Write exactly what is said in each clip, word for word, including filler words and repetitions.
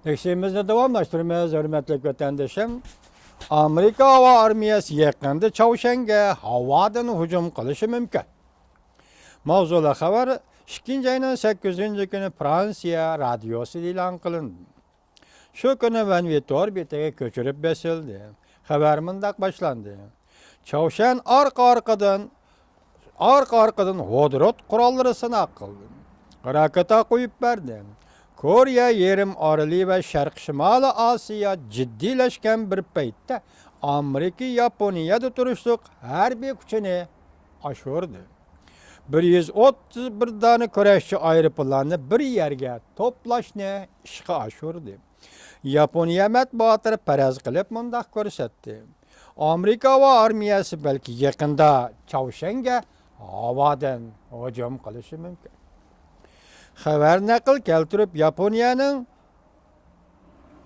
تەكشىمىزنى داۋاملاشتۇرىمىز، ھۆرمەتلىك ۋەتەندىشىم. ئامېرىكا ھاۋا ئارمىيەسى يېقىندا چاۋشيەنگە ھاۋادىن ھۇجۇم قىلىشى مۇمكىن. ماۋزۇلۇق خەۋەر ئىككىنچى ئاينىڭ سەككىزىنچى كۈنى فرانسىيە رادىيوسىدا ئېلان قىلىندى. شۇ كۈنى مەنىۋى تور بېتىگە كۆچۈرۈپ بېسىلدى. خەۋەر مۇنداق باشلاندى: چاۋشيەن ئارقا-ئارقىدىن، ئارقا-ئارقىدىن ۋودورود قوراللىرى سىناق قىلدى. راكېتا قويۇپ بەردى. كورېيە يېرىم ئارىلى ۋە شەرقىي شىمالىي ئاسىيا جىددىيلەشكەن بىر پەيتتە، ئامېرىكا ياپونىيەدە تۇرۇشلۇق ھەربىي كۈچىنى ئاشۇردى. بىر يۈز ئوتتۇز بىر دانە كۈرەشچى ئايروپىلاننى بىر يەرگە توپلاشنى ئىشقا ئاشۇردى. ياپونىيە مەتبۇئاتلىرى پەرەز قىلىپ مۇنداق كۆرسەتتى: ئامېرىكا ھاۋا ئارمىيەسى بەلكى يېقىندا چاۋشيەنگە ھاۋادىن ھۇجۇم قىلىشى مۇمكىن. خەۋەر نەقىل كەلتۈرۈپ، ياپونىيەنىڭ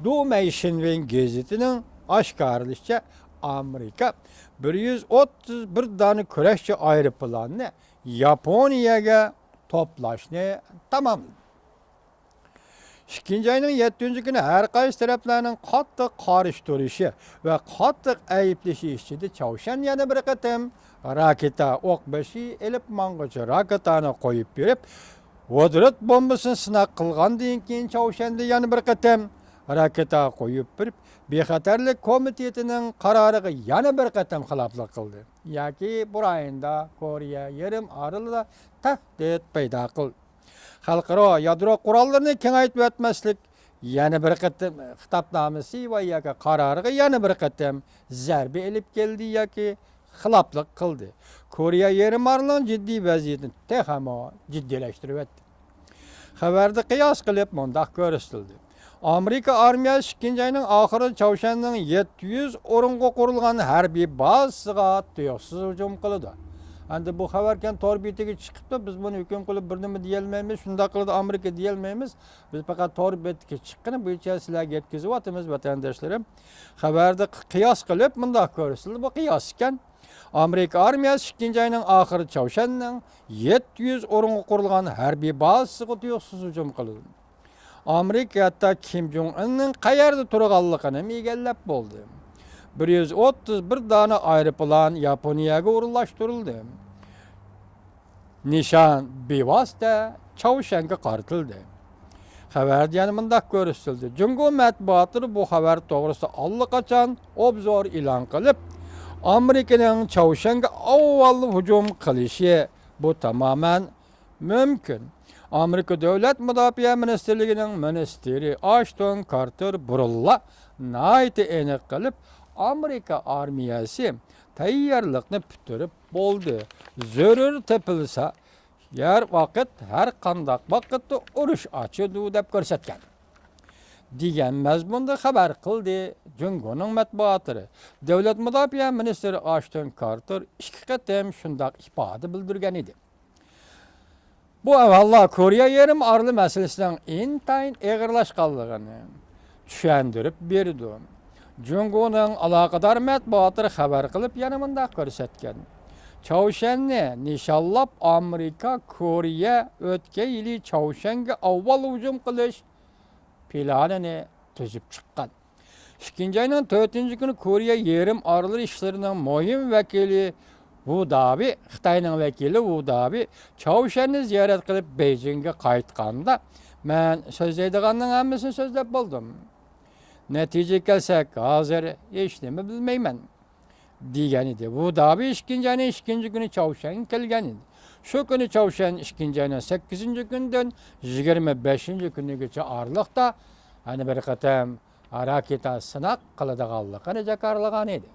دۇمەي شىنۋېن گېزىتىنىڭ ئاشكارىلىشىچە، ئامېرىكا بىر يۈز ئوتتۇز بىر دانە كۈرەشچى ئايروپىلاننى ياپونىيەگە توپلاشنى تاماملىدى. ئىككىنچى ئاينىڭ يەتتىنچى كۈنى ھەر قايسى تەرەپلەرنىڭ قاتتىق قارشى تۇرۇشى ۋە قاتتىق ئەيىبلىشى ئىچىدە، چاۋشيەن يەنە بىر قېتىم راكېتا ئوق بېشى ئېلىپ ماڭغۇچى راكېتانى قويۇپ بېرىپ، ۋودورود بومبىسىنى سىناق قىلغاندىن كېيىن، چاۋشيەندە يەنە بىر قېتىم راكېتا قويۇپ بېرىپ، بىخەتەرلىك كومىتېتىنىڭ قارارىغا يەنە بىر قېتىم خىلاپلىق قىلدى ياكى بۇ رايوندا، كورېيە يېرىم ئارىلىدا تەھدىت پەيدا قىلدى. خەلقئارا يادرو قوراللىرىنى كېڭەيتىۋەتمەسلىك يەنە بىر قېتىم خىتابنامىسى ۋە ياكى قارارىغا يەنە بىر قېتىم زەربە ئېلىپ كەلدى ياكى خىلاپلىق قىلدى. كورېيە يېرىم ئارىلىنىڭ جىددىي ۋەزىيىتىنى تېخىمۇ جىددىيلەشتۈرۈۋەتتى. خەۋەردە قىياس قىلىپ مۇنداق كۆرسىتىلدى: ئامېرىكا ئارمىيەسى ئىككىنچى ئاينىڭ ئاخىرىدا چاۋشيەننىڭ يەتتە يۈز ئورۇنغا قۇرۇلغان ھەربىي بازىسىغا تۇيۇقسىز ھۇجۇم قىلىدۇ. ئەمدى بۇ خەۋەركەن تور بېتىگە چىقىپتۇ، بىز بۇنى ھۆكۈم قىلىپ بىر نېمە دېيەلمەيمىز، شۇنداق قىلىدۇ ئامېرىكا دېيەلمەيمىز. بىز پەقەت تور بېتىگە چىققىنى بويىچە سىلەرگە يەتكۈزۈۋاتىمىز، ۋەتەنداشلىرىم. خەۋەردە قىياس قىلىپ مۇنداق كۆرسىتىلدى، بۇ قىياس ئىكەن. ئامېرىكا ئارمىيەسى ئىككىنچى ئاينىڭ ئاخىرى چاۋشيەننىڭ يەتتە يۈز ئورۇنغا قۇرۇلغان ھەربىي بازىسىغا تۇيۇقسىز ھۇجۇم قىلىدۇ. ئامېرىكا ھەتتا كىم جوڭ ئىننىڭ قەيەردە تۇرغانلىقىنىمۇ ئىگىلەپ بولدى. بىر يۈز ئوتتۇز بىر دانە ئايروپىلان ياپونىيەگە ئورۇنلاشتۇرۇلدى. نىشان بىۋاسىتە چاۋشيەنگە قارىتىلدى. خەۋەردە يەنە مۇنداق كۆرسىتىلدى: جۇڭگو مەتبۇئاتلىرى بۇ خەۋەر توغرىسىدا ئاللىقاچان ئوبزور ئېلان قىلىپ، ئامېرىكىنىڭ چاۋشيەنگە ئاۋۋال ھۇجۇم قىلىشى بۇ تامامەن مۇمكىن. ئامېرىكا دۆلەت مۇداپىئە مىنىستىرلىكىنىڭ مىنىستىرى ئاشتون كارتېر بۇرۇنلا ناھايىتى ئېنىق قىلىپ، ئامېرىكا ئارمىيەسى تەييارلىقنى پۈتتۈرۈپ بولدى. زۆرۈر تېپىلسا، ھەر ۋاقىت، ھەر قانداق ۋاقىتتا ئۇرۇش ئاچىدۇ، دەپ كۆرسەتكەن، دېگەن مەزمۇندا خەۋەر قىلدى جۇڭگونىڭ مەتبۇئاتلىرى. دۆلەت مۇداپىئە مىنىستىرى ئاشتون كارتېر ئىككى قېتىم شۇنداق ئىپادە بىلدۈرگەن ئىدى. بۇ ئەھۋاللار كورېيە يېرىم ئارىلى مەسىلىسىنىڭ ئىنتايىن ئېغىرلاشقانلىقىنى چۈشەندۈرۈپ بېرىدۇ. جۇڭگونىڭ ئالاقىدار مەتبۇئاتلىرى خەۋەر قىلىپ يەنە مۇنداق كۆرسەتكەن: چاۋشيەننى نىشانلاپ ئامېرىكا كورېيە ئۆتكەن يىلى چاۋشيەنگە ئاۋۋال ھۇجۇم قىلىش پىلانىنى تۈزۈپ چىققان. ئىككىنچى ئاينىڭ تۆتىنچى كۈنى كورېيە يېرىم ئارىلى ئىشلىرىنىڭ مۇھىم ۋەكىلى ۋۇ داۋى، خىتاينىڭ ۋەكىلى ۋۇ داۋى چاۋشيەننى زىيارەت قىلىپ بېيجىڭگە قايتقاندا، مەن سۆزلەيدىغاننىڭ ھەممىسىنى سۆزلەپ بولدۇم. نەتىجىگە كەلسەك، ھازىر ھېچنېمە بىلمەيمەن، دېگەن ئىدى. ۋۇ داۋى ئىككىنچى ئاينىڭ ئىككىنچى كۈنى چاۋشيەنگە كەلگەن ئىدى. شۇ كۈنى چاۋشيەن ئىككىنچى ئاينىڭ سەككىزىنچى كۈنىدىن يىگىرمە بەشىنچى كۈنىگىچە ئارىلىقتا يەنە بىر قېتىم راكېتا سىناق قىلىدىغانلىقىنى جاكارلىغان ئىدى.